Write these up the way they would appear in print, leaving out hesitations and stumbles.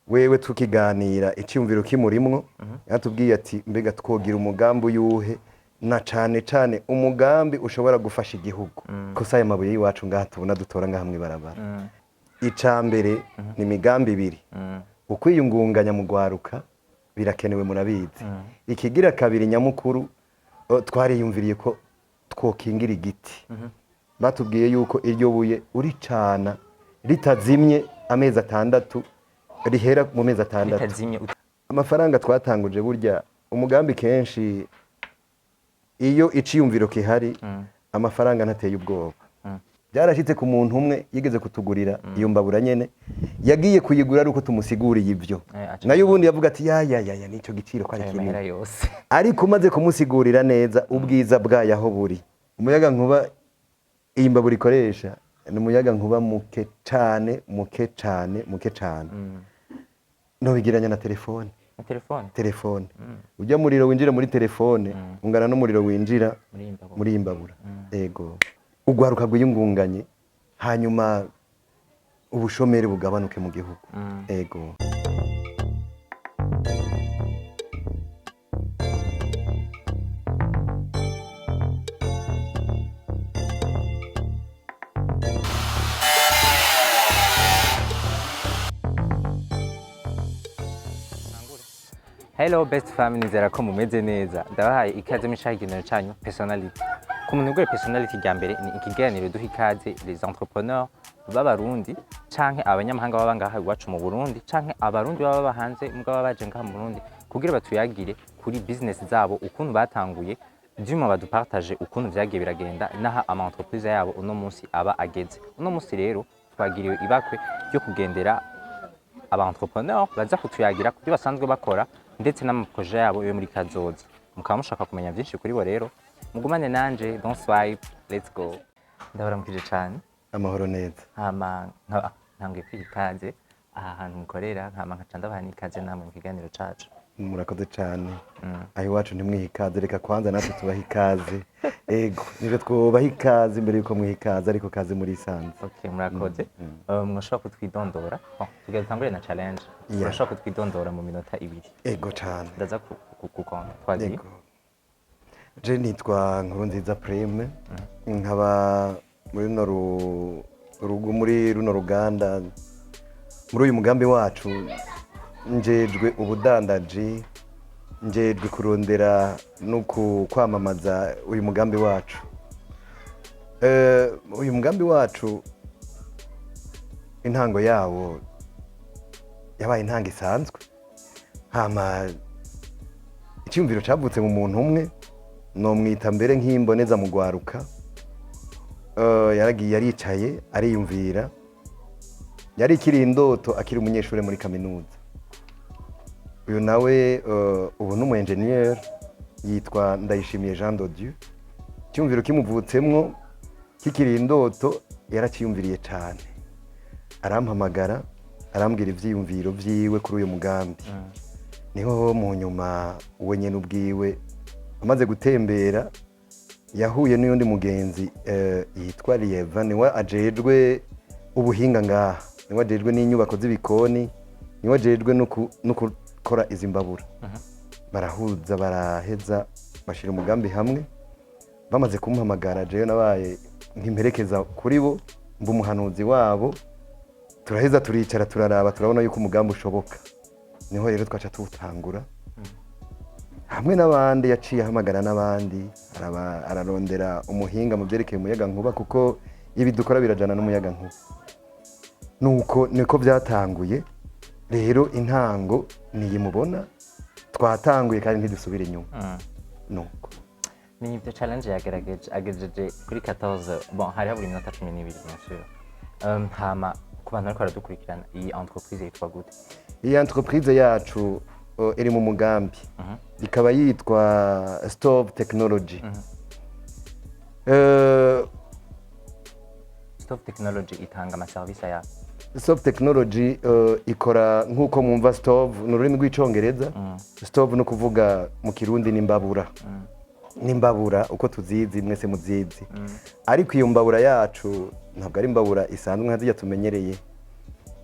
Wewe tukiganira, icyumviro kimurimwo, yatubwiye ati: "Mbega twogira umugambi uyuhe, na cane cane umugambi ushobora gufasha igihugu, ko si aya mabuye y'iwacu ngaha tubona dutora ngaha mw'ibarabara?" Ica mbere ni imigambi ibiri: ukwiyungunganya mu gwaruka birakenewe, murabizi. Ikigira kabiri nyamukuru, twariyumviriye ko twokingira igiti. Batubwiye yuko iryo buye uricana ritazimye amezi 6, rihera mu mezi 6. Bitazimye. Amafaranga twatanguje, burya umugambi kenshi iyo iciyumviro kihari, amafaranga ntateye ubwoba. Byarashyitse ku muntu umwe yigeze kutugurira iyo mbabura nyene, yagiye kuyigura ari uko tumusiguriye ibyo. Aca Nayo ubundi yavuga ati: "Ya ya ya ya, nicyo giciro ko ari ayo kinini." mahera yose. Ariko umaze kumusigurira neza ubwiza bwayo aho buri, umuyaga nkuba iyi mbabura ikoresha ni umuyaga nkuba muke cane, muke cane, muke cane, nobigiranya na telefone. Na telefone. Telefone, ujya muriro winjira muri telefone ungana n'umuriro winjira muri iyi mbabura. Muri iyi mbabura. Ego, ugwaruka rwiyungunganye, hanyuma ubushomeri bugabanuke mu gihugu. Ego. Hello best family, nizera ko mumeze neza. Ndabahaye ikaze muri ca kiganiro canyu Personality. Ku muntu ugure Personality rya mbere, ni ikiganiro duha ikaze les entrepreneurs b'Abarundi canke abanyamahanga baba ngaha iwacu mu Burundi, canke Abarundi baba baba hanze mugabo baba baje ngaha mu Burundi, kugira batuyagire kuri business zabo, ukuntu batanguye, vyuma badupartage ukuntu vyagiye biragenda, n'aha ama entreprise yabo uno munsi aba ageze. Uno munsi rero twagiriwe ibakwe ryo kugendera aba entrepreneur baza kutuyagira ku byo basanzwe bakora, ndetse n'amaprojet yabo yo muri kazoza. Mukaba mushaka kumenya byinshi kuri bo rero, mugumane nanje. Don't swipe, let's go. Ndabaramukije cyane. Amahoro neza. Hama ntanguye kwiha ikaze aha hantu mukorera, nkama nkaca ndabaha n'ikaze namwe mu kiganiro cacu. Murakoze cyane. Aho iwacu ntimwiha ikaze, reka kwanza natwe tubaha ikaze. Ego, nibyo, twubaha ikaze imbere yuko mwiha ikaze, ariko kaze muri isanze. Okay, murakoze. Mwashobora kutwidondora? Bon, tugira dutangure na challenge. Urashobora kutwidondora mu minota 2? Ego cyane. Ndaza kukonta twagiye. Ego, je nitwa Nkurunziza Prime, nkaba muri runo rugo, muri runo ruganda, muri uyu mugambi wacu njejwe ubudandaji, njejwe kurondera no kwamamaza uyu mugambi wacu. Uyu mugambi wacu intango yawo yabaye intango isanzwe, hama icyumviro cyavutse mu muntu umwe nomwita mbere nk'imboneza mu gwaruka. Yaragiye aricaye ariyumvira, yari ikiri indoto akiri umunyeshuri muri kaminuza. Uyu nawe ubu ni umu engineer, yitwa Ndayishimiye Jean de Dieu. Icyumviro kimuvutsemwo kikiri indoto, yaraciyumviriye cyane, arampamagara, arambwira ivyiyumviro vyiwe kuri uyu mugambi. Niho mu nyuma we nyene ubwiwe amaze gutembera yahuye n'uyundi mugenzi yitwa Lieva, niwe ajejwe ubuhinga ngaha, niwe ajejwe n'inyubako z'ibikoni, niwe ajejwe no gukora izi mbabura. Barahuza, baraheza bashira umugambi hamwe. Bamaze kumuhamagara, jewe nabaye nk'imperekeza kuri bo, mba umuhanuzi wabo. Turaheza turicara, turaraba, turabona yuko umugambi ushoboka. Niho rero twaca tuwutangura hamwe n'abandi. Yaciye ahamagara n'abandi, ararondera umuhinga mu byerekeye umuyaga nkuba, kuko ibi dukora birajana n'umuyaga nkuba. Nuko niko byatanguye rero. Intango niyi mubona, twatanguye kandi ntidusubira inyuma. Nuko. Ni ibyo, challenge yagerageje, agejeje kuri 14. Bon, hari habura iminota 12, bien sûr. Hama ku bantu bariko baradukurikirana, iyi entreprise yitwa gute? Iyi entreprise yacu iri mu mugambi, ikaba yitwa Stove Technology. Stove Technology itanga amaserivisi aya? Stove Technology ikora nk'uko mwumva, stove ni ururimi rw'Icongereza. Stove ni ukuvuga mu Kirundi n'imbabura, n'imbabura uko tuzizi mwese muzizi. Ariko iyo mbabura yacu ntabwo ari imbabura isanzwe nka zirya tumenyereye,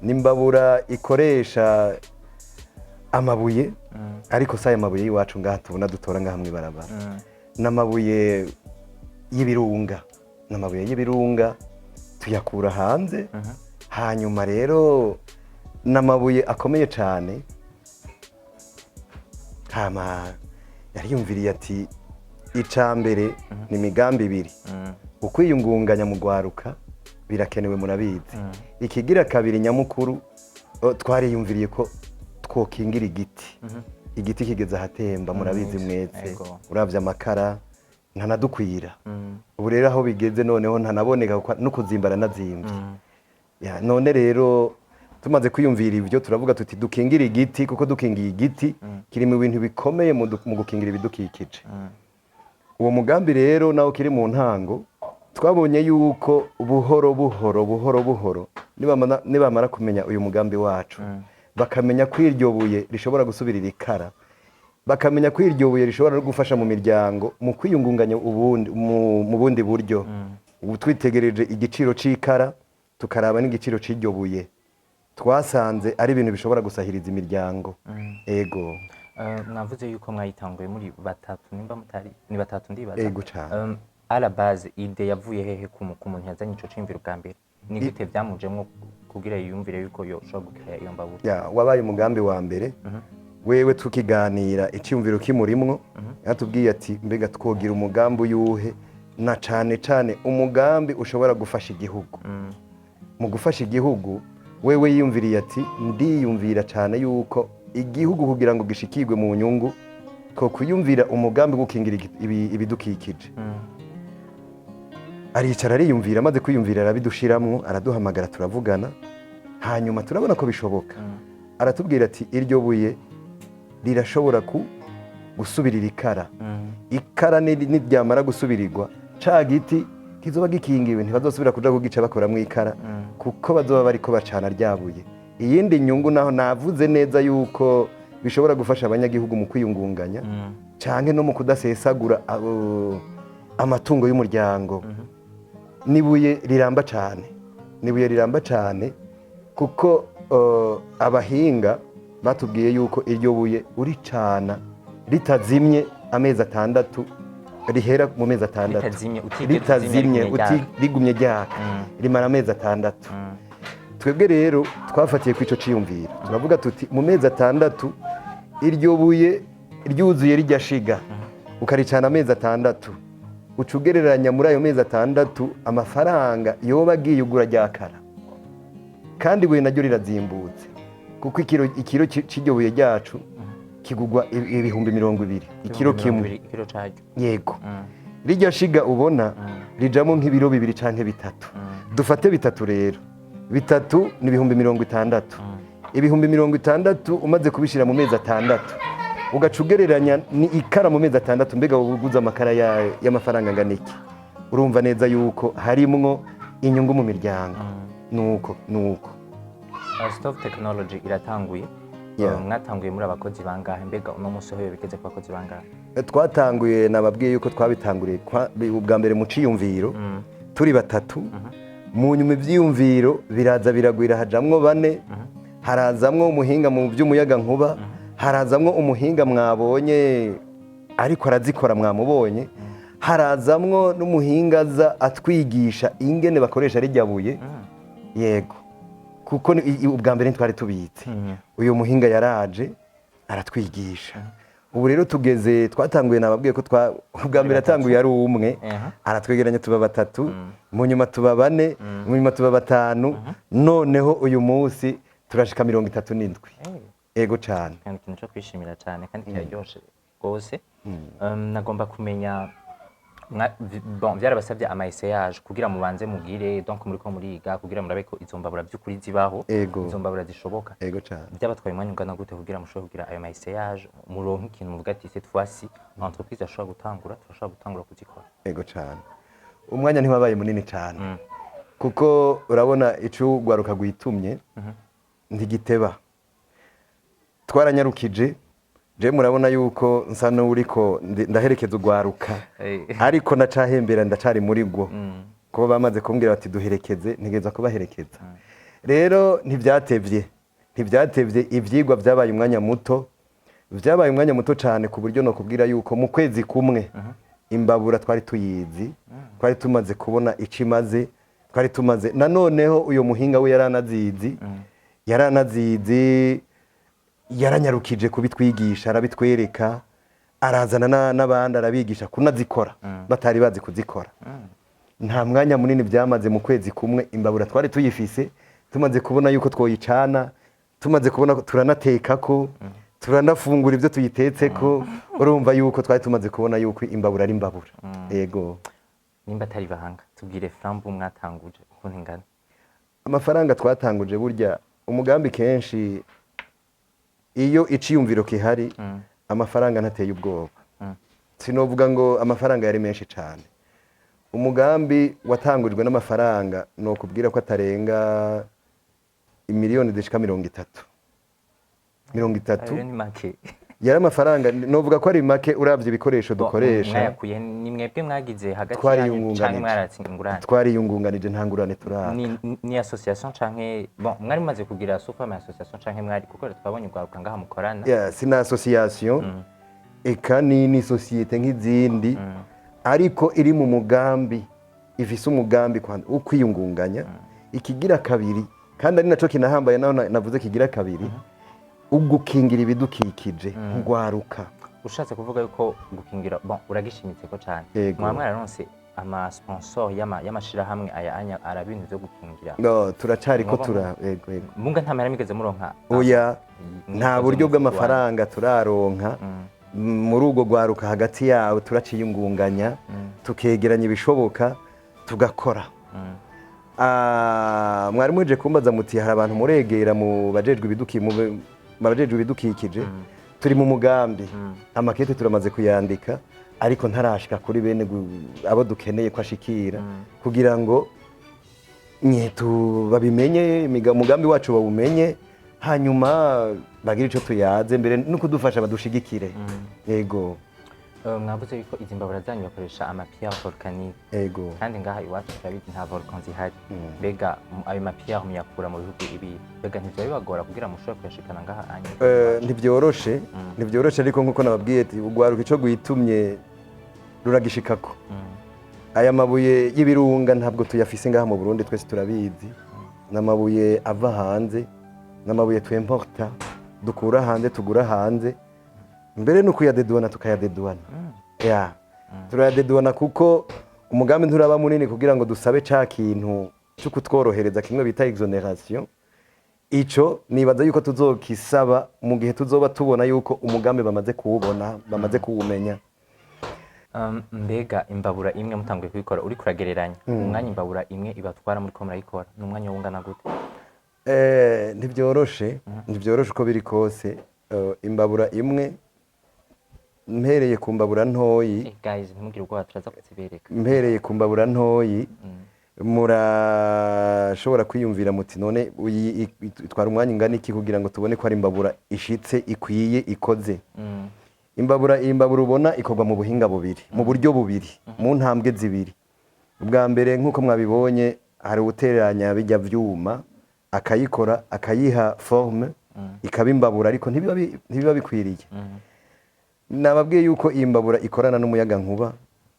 ni imbabura ikoresha Amabuye, ariko si aya mabuye y'iwacu ngaha tubona dutora ngaha mw'ibarabara, n'amabuye y'ibirunga, n'amabuye y'ibirunga tuyakura hanze. Hanyuma rero n'amabuye akomeye cyane. Hama yariyumviriye ati: "Ica mbere ni imigambi ibiri, ukwiyungunganya mu gwaruka birakenewe, murabizi. Ikigira kabiri nyamukuru, twariyumviriye ko twokingira igiti. Igiti kigeze ahatemba, murabizi mwese." Uravye amakara ntanadukwira. Ubu rero aho bigeze noneho ntanaboneka kuko no kuzimba aranazimvye. Ya, none rero tumaze kwiyumvira ibyo, turavuga tuti dukingire igiti, kuko dukingiye igiti kiri mu bintu bikomeye mu gukingira ibidukikije. Uwo mugambi rero nawo kiri mu ntango, twabonye yuko buhoro buhoro, buhoro buhoro, nibamara kumenya uyu mugambi wacu, bakamenya ko iryo buye rishobora gusubirira ikara, bakamenya ko iryo buye rishobora no gufasha mu miryango mu kwiyungunganya ubundi mu bundi buryo. Ubu twitegereje igiciro c'ikara, tukaraba n'igiciro c'iryo buye, twasanze ari ibintu bishobora gusahiriza imiryango. Ego. Mwavuze yuko mwayitanguye muri batatu, nimba mutari ni batatu ndibaza. Ego cane. À la base, idée yavuye hehe ku muntu yazanye ico ciyumviro bwa mbere? Ni gute vyamujemwo kugira yiyumvire yuko yoshobora gukrea iyo mbabura? Ya, wabaye umugambi wa mbere wewe tukiganira, icyumviro kimurimwo, yatubwiye ati: "Mbega twogira umugambi uyuhe, na cane cane umugambi ushobora gufasha igihugu?" Mu gufasha igihugu, wewe yiyumviriye ati: "Ndiyumvira cane yuko igihugu kugira ngo gishikirwe mu nyungu, ko kwiyumvira umugambi wo gukingira ibidukikije." Aricara ariyumvira, amaze kwiyumvira arabidushiramwo, araduhamagara turavugana, hanyuma turabona ko bishoboka. Aratubwira ati: "Iryo buye rirashobora gusubirira ikara. Ikara niryamara gusubirirwa, ca giti kizoba gikingiwe, ntibazosubira kuja kugica bakoramwo ikara, kuko bazoba bariko bacana ryabuye." Iyindi nyungu naho navuze neza yuko bishobora gufasha abanyagihugu mu kwiyungunganya canke no mu kudasesagura amatungo y'umuryango. Nibuye riramba cane, nibuye riramba cane, kuko abahinga batubwiye yuko iryo buye uricana ritazimye amezi 6, rihera mu mezi 6. Ritazimye, utigeze Ritazimye, uzimya, rigumye ryaka. Rigumye ryaka, rimara amezi 6. Twebwe rero twafatiye ku ico ciyumviro, turavuga tuti mu mezi 6 iryo buye ryuzuye rijya shiga, ukaricana amezi 6, uca ugereranya muri ayo mezi 6 amafaranga yoba agiye ugura ryakara. Kandi ibuye naryo rirazimbutse, kuko ikiro c'iryo buye ryacu kigugwa 20,000 ikiro kimwe. Ikiro caryo? Yego. Rijya shiga ubona rijamo nk'ibiro 2 canke 3. Dufate 3 rero, 3 ni 60,000. 60,000 umaze kubishyira mu mezi 6, ugaca ugereranya ni ikara mu mezi 6, mbega wowe uguze amakara y'amafaranga angana iki? Urumva neza yuko harimwo inyungu mu miryango. Nuko nuko. Stove Technology iratanguye. Mwatanguye muri abakozi bangahe? Mbega uno munsi ho bigeze ku bakozi bangahe? Twatanguye, nababwiye yuko twabitanguriye ubwa mbere mu ciyumviro turi batatu. Mu nyuma ivyiyumviro biraza biragwira, hajamwo bane, harazamwo umuhinga mu by'umuyaga nkuba, harazamwo umuhinga mwabonye ariko arazikora, mwamubonye, harazamwo n'umuhinga aza atwigisha ingene bakoresha rijya buye. Yego, kuko ubwa mbere ntitwari tubizi. Uyu muhinga yaraje aratwigisha. Ubu rero tugeze, twatanguye, nababwiye ko ubwa mbere atanguye ari umwe, aratwegeranya tuba batatu, mu nyuma tuba bane, mu nyuma tuba batanu, noneho uyu munsi turashika 37. Ego cane. Kandi ikintu cyo kwishimira cyane kandi kiraryoshe rwose. Nagomba kumenya bon, byarabasabye ama essayage kugira mubanze mugire, donc muriko muriga kugira murabe ko izo mbabura by'ukuri zibaho, izo mbabura zishoboka. Ego cane. Byabatwaye umwanya ungana gute kugira mushobore kugira ayo ma essayage, muronke ikintu muvuga ati cette fois-ci entreprise ashobora gutangura, turashobora gutangura kuzikora? Ego cane. Umwanya ntiwabaye munini cane, kuko urabona ico ugwaruka rwitumye ntigiteba. Twaranyarukije. Je murabona yuko nsa n'uriko ndaherekeza ugwaruka, ariko ndacahembera, ndacari muri rwo, kuko bamaze kumbwira bati duherekeze, ntegereza kubaherekeza. Rero ntibyatevye. Ntibyatevye, ivyigwa vyabaye umwanya muto, vyabaye umwanya muto cyane, ku buryo no kubwira yuko mu kwezi kumwe imbabura twari tuyizi, twari tumaze kubona ico imaze, twari tumaze nanoneho uyo muhinga we yaranazizi, yaranazizi, yaranyarukije kubitwigisha, arabitwereka, arazana n'abandi arabigisha kunazikora batari bazi kuzikora. Nta mwanya munini byamaze, mu kwezi kumwe imbabura twari tuyifise, tumaze kubona yuko twoyicana, tumaze kubona ko turanatekako, turanafungura ibyo tuyitetseko. Urumva yuko twari tumaze kubona yuko imbabura ari imbabura, yego. Nimba atari ibanga, tubwire frambu mwatanguje ukuntu ingana. Amafaranga twatanguje, burya umugambi kenshi iyo iciyumviro kihari, amafaranga ntateye ubwoba. Sinovuga ngo amafaranga yari menshi cyane. Umugambi watangujwe n'amafaranga nokubwira ko atarenga imiliyoni zishika 30, 30. Ayo ni make. Yari amafaranga novuga ko ari make uravye ibikoresho dukoresha. Mwayakuye? Ni mwebwe mwagize hagati yanyu canke Twariyungunganije. mwaratse ingurane? Twariyungunganije, nta ngurane turaka. Ni association canke, bon, mwari mumaze kugira sous forme ya association canke mwari, kuko twabonye urwaruka ngaha mukorana? Yeah, sina association, eka ni société nk'izindi, ariko iri mu mugambi, ifise umugambi wo kwiyungunganya. Ikigira kabiri, kandi ari naco kinahambaye, naho navuze kigira kabiri, ugukingira ibidukikije ngwaruka. Ushatse kuvuga yuko gukingira, bon, uragishimitse ko cane. Yego. Mwaba mwararonse ama sponsor y'amashirahamwe aya anya araba ibintu vyo gukingira? No, turacariko. Mwaba Tura yego. Munga nta mahera migeze muronka? Oya, nta Mwikoze buryo mu bw'amafaranga turaronka. Muri urwo rwaruka hagati yawe turaciyungunganya, tukegeranya ibishoboka, tugakora. Ah, mwari muje kumbaza muti hari abantu muregera mu bajejwe ibidukikije. Turi mu mugambi, amakete turamaze kuyandika, ariko ntarashika kuri bene abo dukeneye ko ashikira kugira ngo nyetu babimenye, umugambi wacu bawumenye, hanyuma bagire ico tuyaze mbere no kudufasha, badushigikire, yego. Mwavuze yuko izi mbabura zanyu bakoresha ama pierre volcanique. Yego. Kandi ngaha iwacu turabizi nta volcan zihari. Mbega ayo ma pierre muyakura mu bihugu ibi? Mbega ntivyo bibagora kugira mushobore kuyashikana ngaha anyu? Ntibyoroshe, ntibyoroshe, ariko nkuko nababwiye ati ugwaruka ico gwitumye ruragishikako. Aya mabuye y'ibirunga ntabwo tuyafise ngaha mu Burundi, twese turabizi. Ni amabuye ava hanze, ni amabuye twimporta, dukura hanze, tugura hanze, mbere no kuyadeduana tukayadeduana. Ya, turayadeduana kuko umugambi nturaba munini kugira ngo dusabe ca kintu cyo kutworohereza, kimwe bita exonération. Ico nibaza yuko tuzokisaba mu gihe tuzoba tubona yuko umugambi bamaze kuwubona, bamaze kuwumenya. Mbega imbabura imwe mutanguye kuyikora, uri kuragereranya umwanya imbabura imwe ibatwara muri ko murayikora, ni umwanya wungana gute? Ntibyoroshe, ntibyoroshe uko biri kose. Imbabura imwe, mpereye ku mbabura ntoyi, Guys, ntimugire ubwoba, turaza kuzibereka. Mpereye ku mbabura ntoyi, murashobora kwiyumvira muti none uyi itwara umwanya ungana iki kugira ngo tubone ko ari imbabura ishitse, ikwiye, ikoze? Imbabura, iyi mbabura ubona ikorwa mu buhinga bubiri, mu buryo bubiri, mu ntambwe zibiri. Ubwa mbere, nk'uko mwabibonye, hari uteranya bijya vyuma, akayikora, akayiha forme, ikaba imbabura, ariko ntibiba bikwiriye. Nababwiye yuko iyi mbabura ikorana n'umuyaga nkuba.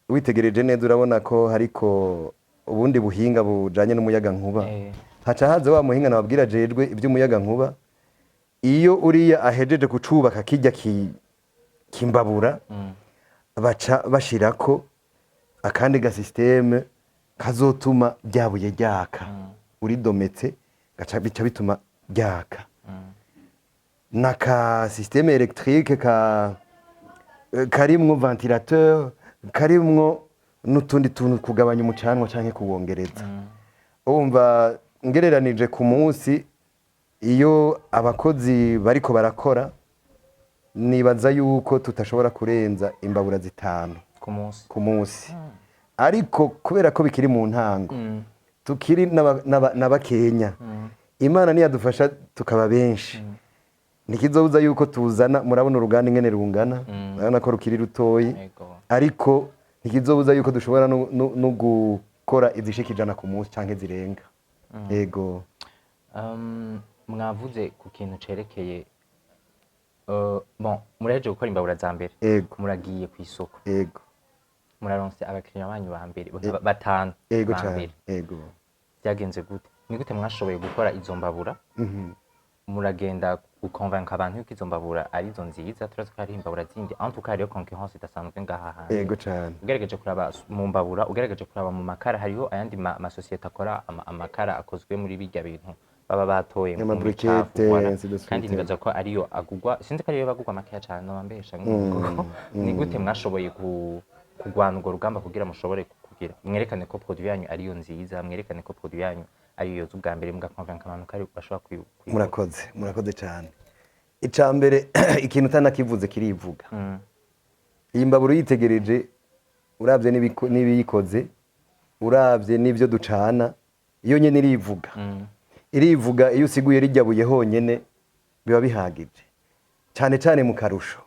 Witegereje neza urabona ko hariko ubundi buhinga bujanye n'umuyaga nkuba. Haca haza wa muhinga nababwira ajejwe iby'umuyaga nkuba. Iyo uriya ahejeje kucubaka kijya kimbabura, baca bashirako akandi ga système kazotuma ryabuye ryaka. Uridometse gaca bica bituma ryaka, naka système électrique ka karimwo ventilateur, karimwo n'utundi tuntu kugabanya umucanwa canke kuwongereza. Urumva, ngereranije ku munsi, iyo abakozi bariko barakora, nibaza yuko tutashobora kurenza imbabura 5 ku munsi. Ku munsi, ariko kubera ko bikiri mu ntango, tukiri n'abakenya, Imana niyadufasha tukaba benshi, ntikizobuza yuko tuzana. Murabona uruganda ingene rungana, murabona ko rukiri rutoyi, ariko ntikizobuza yuko dushobora no gukora izishika 100 ku munsi canke zirenga, yego. Mwavuze ku kintu cerekeye bon, muraheje gukora imbabura za mbere, Ego. muragiye ku isoko, Ego. muraronse abakiriya banyu ba mbere, batanu Ego ba cyane. mbere. Ego. Byagenze gute? Ni gute mwashoboye gukora izo mbabura? Muragenda gukonvenka abantu yuko izo mbabura ari zo nziza? Turazi ko hariho imbabura zindi, en tout cas hariho concurrence idasanzwe ngaha hanze. Ego cyane. Ugerageje kuraba mu mbabura, ugerageje kuraba mu makara, hariho ayandi masosiyete akora amakara akozwe muri birya bintu baba batoye mu Ama briquette, micafu, voilà. Ainsi de suite. Kandi nibaza ko ariyo agugwa, sinzi ko ariyo bagugwa makeya cane, noba mbesha. Ni gute mwashoboye kugwana urwo rugamba kugira mushobore kugira mwerekane ko produit yanyu ariyo nziza, mwerekane ko produit yanyu ariyo yoza ubwa mbere, mugakonvenka abantu ko ari bashobora kuyigura? Murakoze, murakoze cyane. Icya mbere, ikintu utanakivuze kirivuga. Iyi mbabura uyitegereje, urabye n'ibiyikoze, urabye n'ibyo ducana, iyo nyene irivuga. Irivuga. Iyo usiguye rijya buye honyene biba bihagije, cyane cyane mu karusho.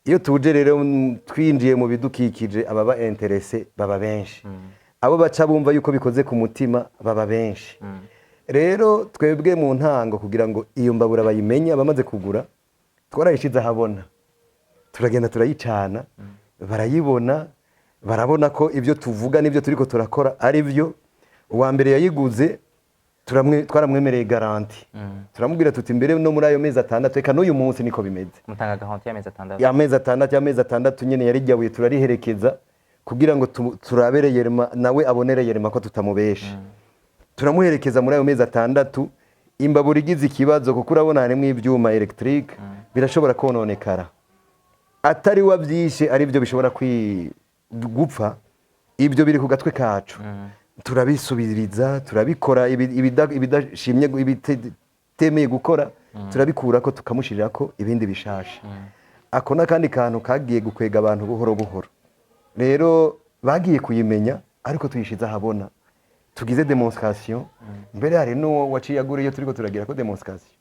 Iyo tuje rero twinjiye mu bidukikije, ababa intéressés baba benshi, abo baca bumva yuko bikoze ku mutima baba benshi. Rero twebwe mu ntango, kugira ngo iyo mbabura bayimenye, abamaze kugura, twarayishize ahabona, turagenda turayicana, barayibona, barabona ko ibyo tuvuga n'ibyo turiko turakora ari byo. Uwa mbere yayiguze twaramwemereye garantie, turamubwira tuti mbere no muri ayo mezi 6, reka n'uyu munsi niko bimeze. Mutanga garantie y'amezi 6? Amezi 6, amezi 6 nyene yarijyabuye turariherekeza kugira ngo turabe réellement, nawe abone réellement ko tutamubesha. Turamuherekeza muri ayo mezi 6. Imbabura igize ikibazo, kuko urabona harimo ibyuma électrique, birashobora kononekara, atari wabyishe, ari byo bishobora gupfa, ibyo biri ku gatwe kacu, turabisubiriza, turabikora. Ibidashimye, ibitemeye gukora, turabikurako, tukamushirirako ibindi bishasha. Ako n'akandi kantu kagiye gukwega abantu buhoro buhoro. Rero bagiye kuyimenya ariko tuyishize ahabona, tugize démonstration. Mbere hari n'uwo waciye agura iyo turiko turagira ko démonstration.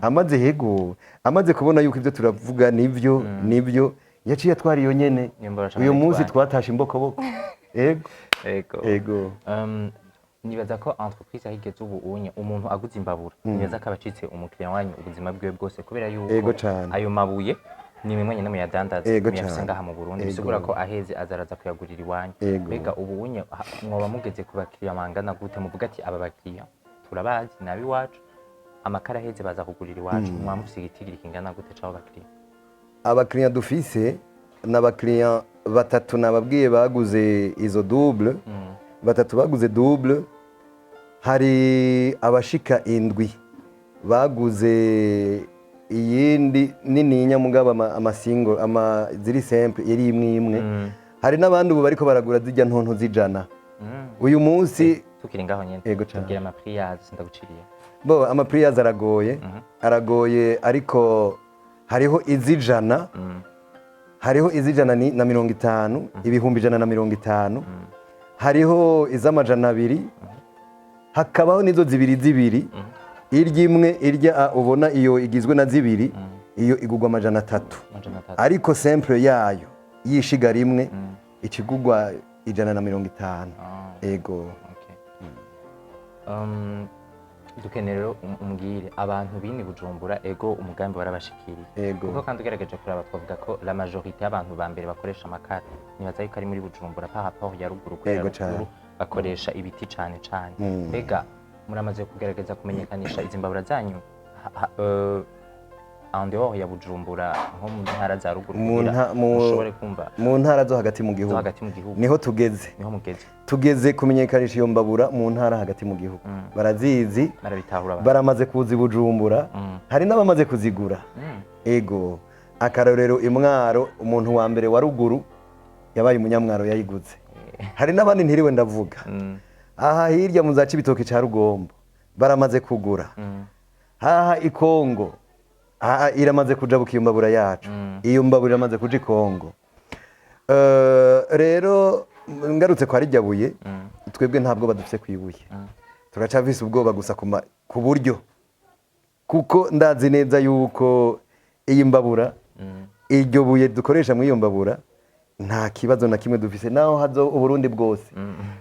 Amaze hego, amaze kubona yuko ibyo turavuga nivyo, nivyo, yaciye atwara iyo nyene. Iyo mbabura. Uyu munsi Cane. twatashe imbokoboko, ego. Ego. Ego. Nibaza ko entreprise aho igeze ubu unye, umuntu aguze imbabura, nibaza ko aba acitse umukiriya wanyu ubuzima bwiwe bwose, kubera yuko Ego cane. ayo mabuye ni mwe mwenyine muyadandaza, muyafise ngaha mu Burundi. Bisigura ko aheze azaraza kuyagurira iwanyu. Ego. Mbega ubu unye mwoba mugeze ku bakiriya bangana gute, muvuga ati aba bakiriya turabazi, ni ab'iwacu, amakara aheze baza kugurira iwacu? Mwaba mufise igitigiri kingana gute c'abo bakiriya? Abakiriya dufise ni abakiriya batatu nababwiye baguze izo double, batatu baguze double. Hari abashika indwi baguze iyindi nininya, mugabo ama single, ama ziri simple, iri imwe imwe. Hari n'abandi ubu bariko baragura zijya ntonto z'ijana uyu munsi. Tukiri ngaho nyene, Ego cane. tubwira ama prix yazo, sindaguciriye. Bo, ama prix yazo aragoye, aragoye, ariko hariho iz'ijana, hariho iz'ijana na 50, 150,000, hariho iz'amajana 2, hakabaho n'izo zibiri zibiri. Irya imwe, irya ubona iyo igizwe na zibiri, iyo igugwa 300. 300. Ariko simple yayo yishiga rimwe ikigugwa 150. Ego. Okay. Dukeneye rero umbwire abantu bini Bujumbura, ego, umugambi warabashikiriye? Ego. Kuko kandi ugerageje kuraba, twavuga ko la majorité y'abantu ba mbere bakoresha amakara nibaza yuko ari muri Bujumbura par rapport ya ruguru, kubera Ego cane. ruguru bakoresha ibiti cane cane. Mbega muramaze kugerageza kumenyekanisha izi mbabura zanyu en dehors ya Bujumbura, nko mu ntara za ruguru, Mu kugira mushobore kumva mu ntara zo hagati mu zo gihugu? Hagati mu gihugu. Niho tugeze. Niho mugeze. Tugeze kumenyekanisha iyo mbabura mu ntara hagati mu gihugu, barazizi. Barabitahura abantu. Baramaze kuza i Bujumbura, hari n'abamaze kuzigura. Ego, akarorero, imwaro umuntu wa mbere wa ruguru yabaye umunyamwaro yayiguze. Hari n'abandi ntiriwe ndavuga. Aha hirya mu za Cibitoke ca Rugombo baramaze kugura. Haha i Kongo, aha iramaze kujabuka iyo mbabura yacu. Iyo mbabura iramaze kuja i Kongo. Rero ngarutse kwa rijya buye, twebwe ntabwo badufise kwibuye, turacafise ubwoba gusa ku buryo, kuko ndazi neza yuko iyi mbabura, iryo buye dukoresha muri iyo mbabura, nta kibazo na kimwe dufise naho hazo Uburundi bwose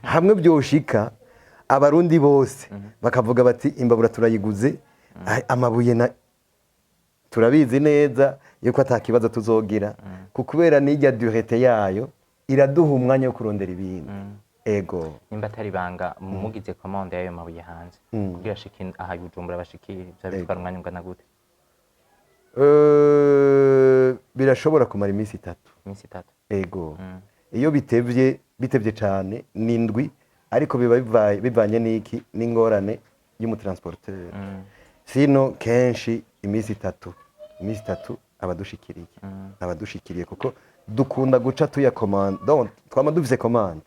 hamwe byoshika, Abarundi bose bakavuga bati imbabura turayiguze. Amabuye na turabizi neza yuko ata kibazo tuzogira, kubera n'irya durée yayo iraduha umwanya wo kurondera ibindi. Ego. Nimba atari ibanga, mugize commande y'ayo mabuye hanze kugira ashike aha i Bujumbura, bashikire, vyoba bitwara umwanya ungana gute? Birashobora kumara iminsi 3. Iminsi 3? Ego. Iyo bitevye, bitevye cane ni indwi, ariko biba bivanye n'iki? N'ingorane y'umutransporteur. Sino kenshi iminsi 3, iminsi 3 abadushikiriye, kuko dukunda guca tuya commande. Donc twama dufise commande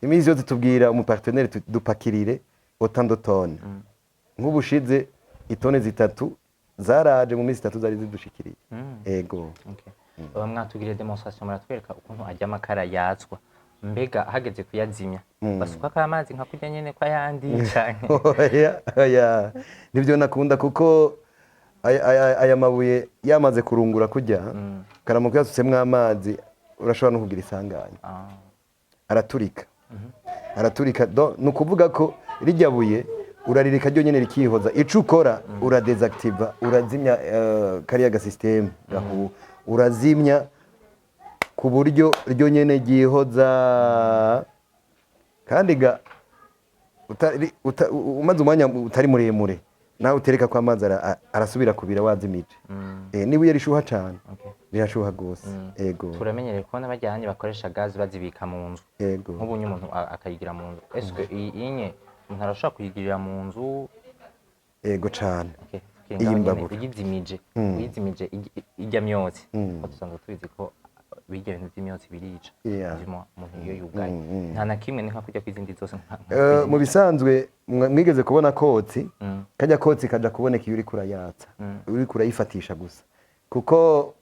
iminsi yose, tubwira umupartenaire dupakirire autant de tonnes. Nk'ubushize itone 3 zaraje mu minsi 3, zari zidushikiriye. Ego. Okay. Mwatugiriye démonstration, muratwereka ukuntu arya amakara yatswa. Mbega hageze kuyazimya, basukako amazi nka kurya nyene kw'ayandi, canke? Oya, oya, nibyo nakunda, kuko aya mabuye yamaze kurungura kurya karamuka yasutsemwo amazi, urashobora no kugira isanganya. Araturika, araturika. Ni ukuvuga ko rijya buye urarireka ryo nyene rikihoza. Ico ukora, uradésactiva, urazimya kariya gasystème gahu, urazimya ku buryo ryo nyene ryihoza. Kandi ga umaze umwanya utari muremure nawe utereka ko amazi arasubira kubira wazimije. Nibuye rishuha cane. Rirashuha gose, ego. Turamenyereye kubona bajyanye bakoresha gazi bazibika mu nzu. Ego. Nk'ubu nyine umuntu akayigira mu nzu, eske iyi inye umuntu arashobora kuyigirira mu nzu? Ego cane. Okay, tukiri Iyi ngaho nyene, mbabura. Uyizimije ijya myotsi, ko dusanzwe tubizi ko birya bintu by'imyotsi birica. Vyuma umuntu iyo yugaye nta na kimwe, ni nka kurya kw'izindi zose nka Mu bisanzwe mwigeze kubona kotsi? Kajya kotsi kaja kuboneka iyo uriko urayatsa, uriko urayifatisha gusa, kuko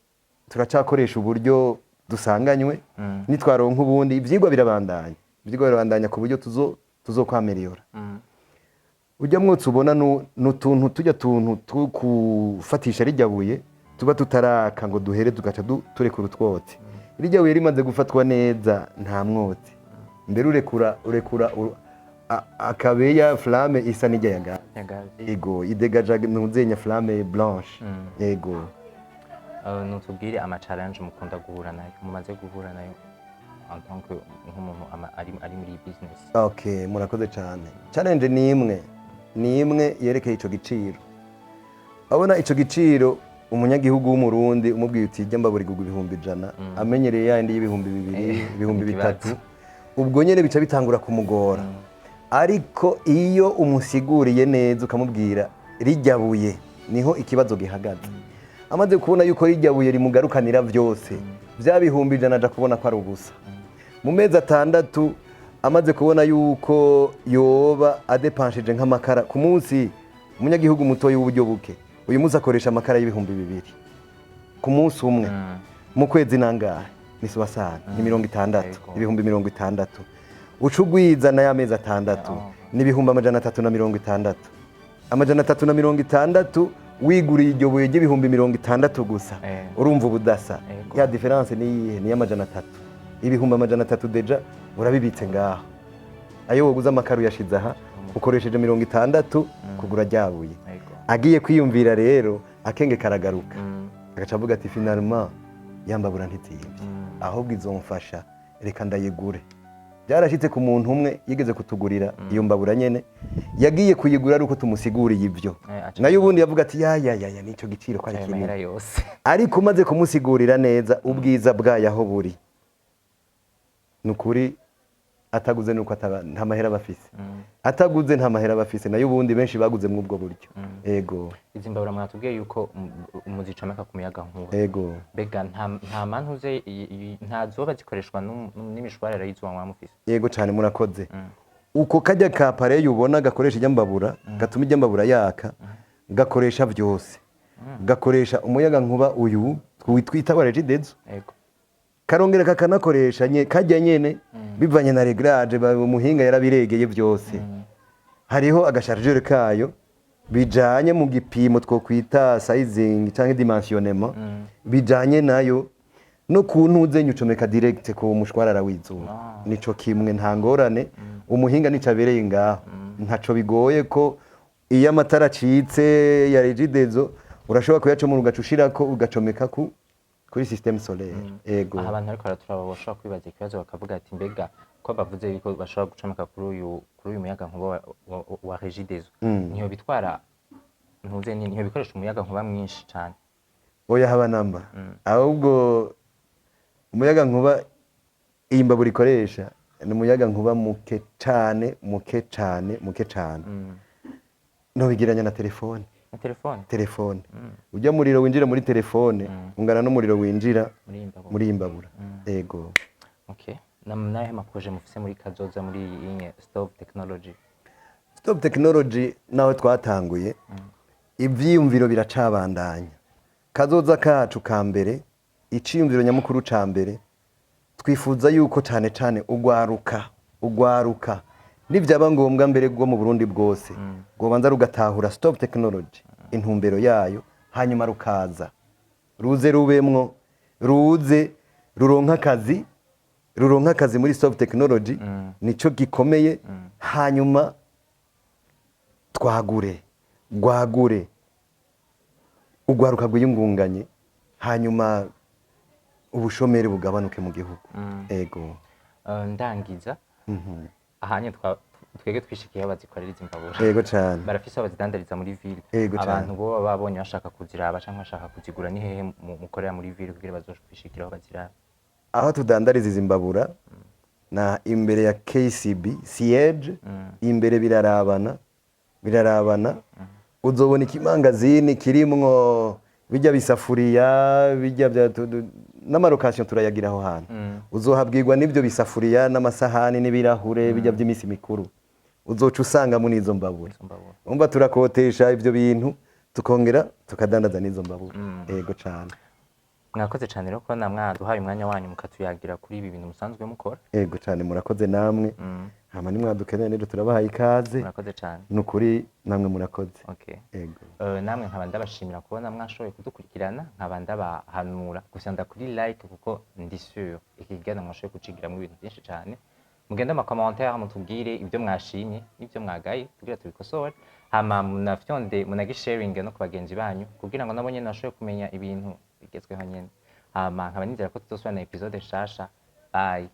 turacakoresha uburyo dusanganywe. Nitwaronka ubundi, ivyigwa birabandanya, ivyigwa birabandanya ku buryo tuzokwaméliora. Ujya mwotsi ubona n'utuntu tujya tuntu two kufatisha rijya buye tuba tutaraka ngo duhere, tugaca turekura utwotsi. Rijya buye rimaze gufatwa neza, nta mwotsi. Mbere urekura akabeya, flamme isa n'ijya ya gaze. Ya gaze. Ego, idégaja ntuzenya flamme blanche. Ego. Nutubwire ama challenge mukunda guhura nayo, mumaze guhura nayo en tant que nk'umuntu ari muri iyi business. Okay, murakoze cyane. Challenge ni imwe, ni imwe yerekeye ico giciro. Abona ico giciro, umunyagihugu w'Umurundi umubwiye uti jya mbabura igurwa 100,000, amenyereye yandi y'2000, ibihumbi Ikibazo. bitatu, ubwo nyene bica bitangura kumugora. Ariko iyo umusiguriye neza, ukamubwira rijya buye niho ikibazo gihagaze, amaze kubona yuko rijya buye rimugarukanira byose, bya 100,000 aja kubona ko ari ubusa mu mezi 6, amaze kubona yuko yoba adépenseje nk'amakara ku munsi. Umunyagihugu mutoya w'uburyo buke uyu munsi akoresha amakara y'2000 ku munsi umwe. Mu kwezi nangahe? Ni soixante, ni 60. 60,000 uca ugwiza na y'amezi 6, ni 360,000. 360 wiguriye iryo buye ry'ibihumbi 60 gusa. Urumva ubudasa? Yego. Ya différence ni iyihe? Ni iy'amajana 3, 300,000. Déjà urabibitse ngaho, ayo woguze amakara uyashize aha, ukoresheje 60 kugura ryabuye. Agiye kwiyumvira rero, akenge karagaruka, agaca avuga ati: "Finalement yambabura ntizimvye, ahubwo izomfasha, reka ndayigure." Byarashyitse ku muntu umwe yigeze kutugurira iyo mbabura nyene, yagiye kuyigura ari uko tumusiguriye ibyo. Nayo ubundi yavuga ati: "Ya ya ya ya, nicyo giciro ko ari ayo kinini." mahera yose. Ariko umaze kumusigurira neza ubwiza bwayo aho buri, ni ukuri ataguze nuko nta mahera bafise. Ataguze nta mahera bafise. Nayo ubundi benshi baguze muri ubwo buryo. Ego. Izi mbabura mwatubwiye yuko muzicomeka ku muyaga nkuba. Ego. Mbega nta mantuze nta zoba zikoreshwa n'imishwarara y'izuba mwaba mufise? Yego cyane, murakoze. Uko kajya ka appareil ubona gakoresha ijya mbabura, gatuma ijya mbabura yaka, gakoresha byose, gakoresha umuyaga nkuba uyu twita wa Regideso. Karongera kakanakoresha kajya nyene bivanye na réglage umuhinga yarabiregeye byose. Hariho agachargeur kayo bijanye mu gipimo twokwita sizing canke dimensionnement bijanye nayo, no ku ntuze ucomeka direct ku mushwarara w'izuba. Nico kimwe, nta ngorane. Umuhinga nico abereye ngaho, ntaco bigoye ko. Iyo amatara acitse ya Regideso, urashobora kuyacomora, ugaca ushirako, ugacomeka kuri système solaire. Ego. Aha abantu ariko baraturaba bashobora kwibaza ikibazo, bakavuga ati: "Mbega ko bavuze yuko bashobora gucomeka kuri uyu muyaga nkuba wa Regideso, niyo bitwara ntuze niyo bikoresha umuyaga nkuba mwinshi cyane?" Oya, haba namba. Ahubwo umuyaga nkuba iyi mbabura ikoresha ni umuyaga nkuba muke cane, muke cane, muke cane. Nobigeranya na telefone. Na telefone. Telefone, ujya muriro winjira muri telefone ungana n'umuriro winjira muri iyi mbabura. Muri iyi mbabura, ego. Okay, nahe ma projets mufise muri kazoza muri iyi stove technology? Stove technology, naho twatanguye, ivyiyumviro biracabandanya. Kazoza kacu ka mbere, iciyumviro nyamukuru ca mbere, twifuza yuko cane cane ugwaruka, nivyaba ngombwa mbere rwo mu Burundi bwose, rwobanza rugatahura stove technology, intumbero yayo, hanyuma rukaza ruze rubemwo, ruze ruronka akazi muri stove technology. Nico gikomeye. Hanyuma twagure, rwagure, ugwaruka rwiyungunganye, hanyuma ubushomeri bugabanuke mu gihugu. Ego. Ndangiza ahanye twege twishikiye aho bazikorera izi mbabura. Ego cane. Barafise aho bazidandariza muri ville? Ego cane. Abantu bo baba babonye bashaka kuziraba canke bashaka kuzigura, ni hehe mukorera muri ville kugira bazokwishikira aho baziraba? Aho tudandariza izi mbabura na imbere ya KCB siège, imbere birarabana, birarabana. Uzobona ikimangazini kirimwo bijya bisafuriya, bijya bya n'ama location turayagira aho hantu. Uzohabwirwa n'ibyo bisafuriya n'amasahani n'ibirahure bijya by'iminsi mikuru, uzoca usangamo n'izo mbabura. Izo mbabura. Umva, turakotesha ibyo bintu, tukongera tukadandaza n'izo mbabura. Ego cane. Mwakoze cyane rero kubona mwaduhaye umwanya wanyu mukatuyagira kuri ibi bintu musanzwe mukora. Ego cane, murakoze namwe. Hama nimwadukeneye rero turabahaye ikaze. Murakoze cyane. Ni ukuri, namwe murakoze. Okay. Ego. Namwe nkaba ndabashimira kubona mwashoboye kudukurikirana, nkaba ndabahanura gusanda kuri like, kuko ndi sûr iki kiganiro mwashoboye kucigiramo ibintu byinshi cyane. Mugende ama commentaire, mutubwire ibyo mwashimye n'ibyo mwagaye kugira tubikosore, hama munafyonde munagisharinge no ku bagenzi banyu kugira ngo nabo nyene bashobore kumenya ibintu bigezweho nyene. Hama nkaba nizera ko tuzosubira na episode nshasha. Bye.